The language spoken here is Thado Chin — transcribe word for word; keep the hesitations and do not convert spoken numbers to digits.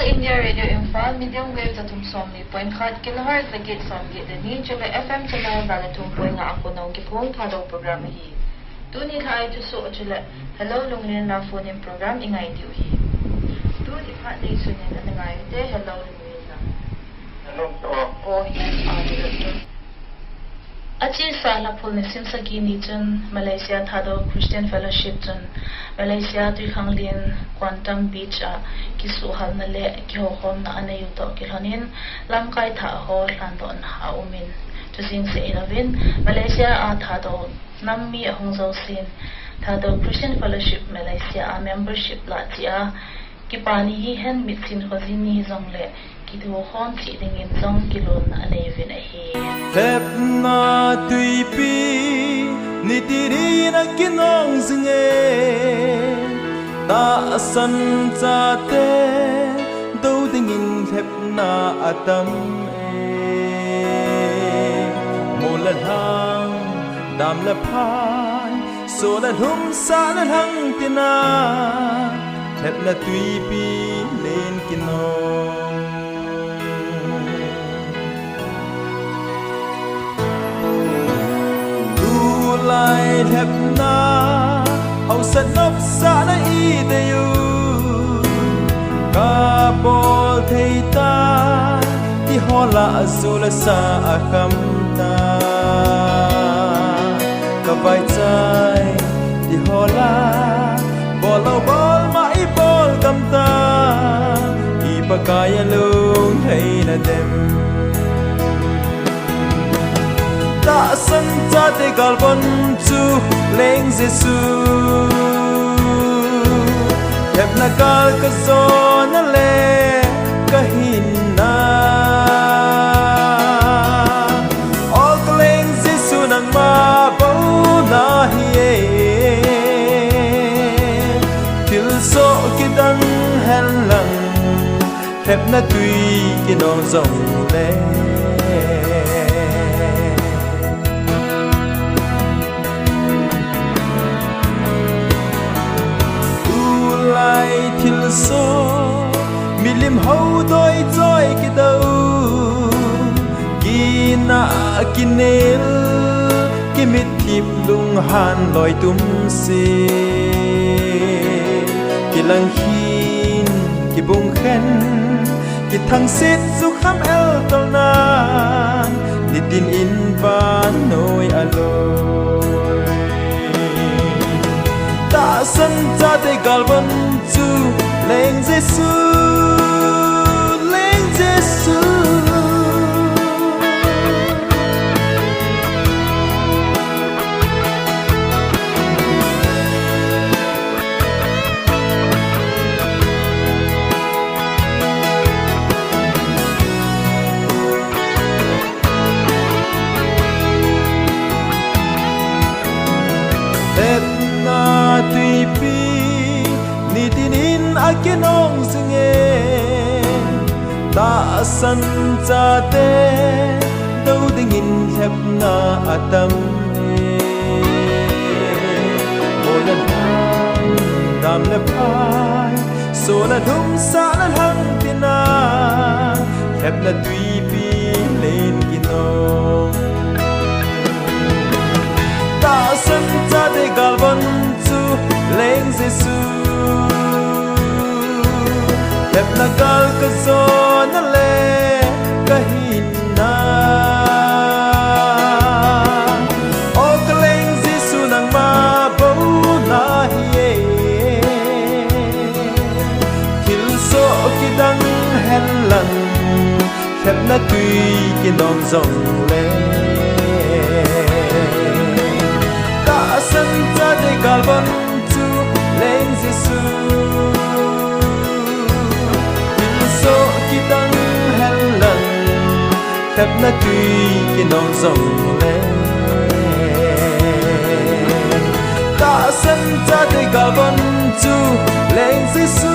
India Radio Imphal, medium wave za thum somni point khat kilohertz za get somget le ni, chule F M channel za le thum point nga a kon a hung kiphong Thadou program ahi. Tuni lha i thusoh chule Hello Lunglen La phone in program i ngai diu ahi. Tuni phat nei sunin ana ngai ute, Hello Lunglen La. Hello, sir. Oh, yes, ah, hello, sir. Achesa Laphul nisim sagi ni chun Malaysia Thadou Christian Fellowship chun Malaysia Tuikhanglen Kuantan Beach a kisuhhalna le kihoukhomna anei u toh kilhonin lamkai thah ho lhandohna aumin, chujing seh hilouvin Malaysia a Thadou nam mi ahung jousen Thadou Christian Fellowship Malaysia a membership lah cheh a, kipa ni hihen mitsin khoji ni hijongle kithukhom cheh dingin jong kilolna anei uvin ahi. Lhepna tuipi nitin in akinong jinge, tahsan chate dou dingin lhepna atam e. Mol le lhang, dam le phai, soh le lhum, sah le lhang tina, lhepna tuipi len kinong. Tulai lhepna hausat nopsahna i dei u, kabol thei tai, ti ho lah a ju le sa akham tai. Kavaichai ti ho lah a, bol lou bol ma i bol gam tai, i Pakai a lunglhaina dem. Tahsan chate galvon chu leng Jesu, lhepna gal kajona le kahinna. O kaleng Jesu, nangma bou nahi e. Thilsoh kidang hen lang, lhepna tui kinong jongle. Tulai thilsoh milim ho doi choi kidou, kina kinel, kimitthip lunghan loi tum se, kilang khin, kibung khen, kithangsit jukham eltolna, nitin in vannoi a loi. Tahsan chate galvon chu leng Jesu, leng Jesu. Lhepna tuipi nitin in akinong jinge, tahsan chate dou dingin lhepna atam e. Mol le lhang, dam le phai, soh le lhum, sah le lhang tina, lhepna tuipi len kinong. Tahsan chate galvon chu leng Jesu, lhepna gal kajona le kahinna. O kaleng Jesu, nangma bou nahi e. Thilsoh kidang hen lang, lhepna tui kinong jongle. Tahsan chate galvon chu leng Jesu, thilsoh kidang hen lang, lhepna tui kinong jongle. Tahsan chate galvon chu leng Jesu,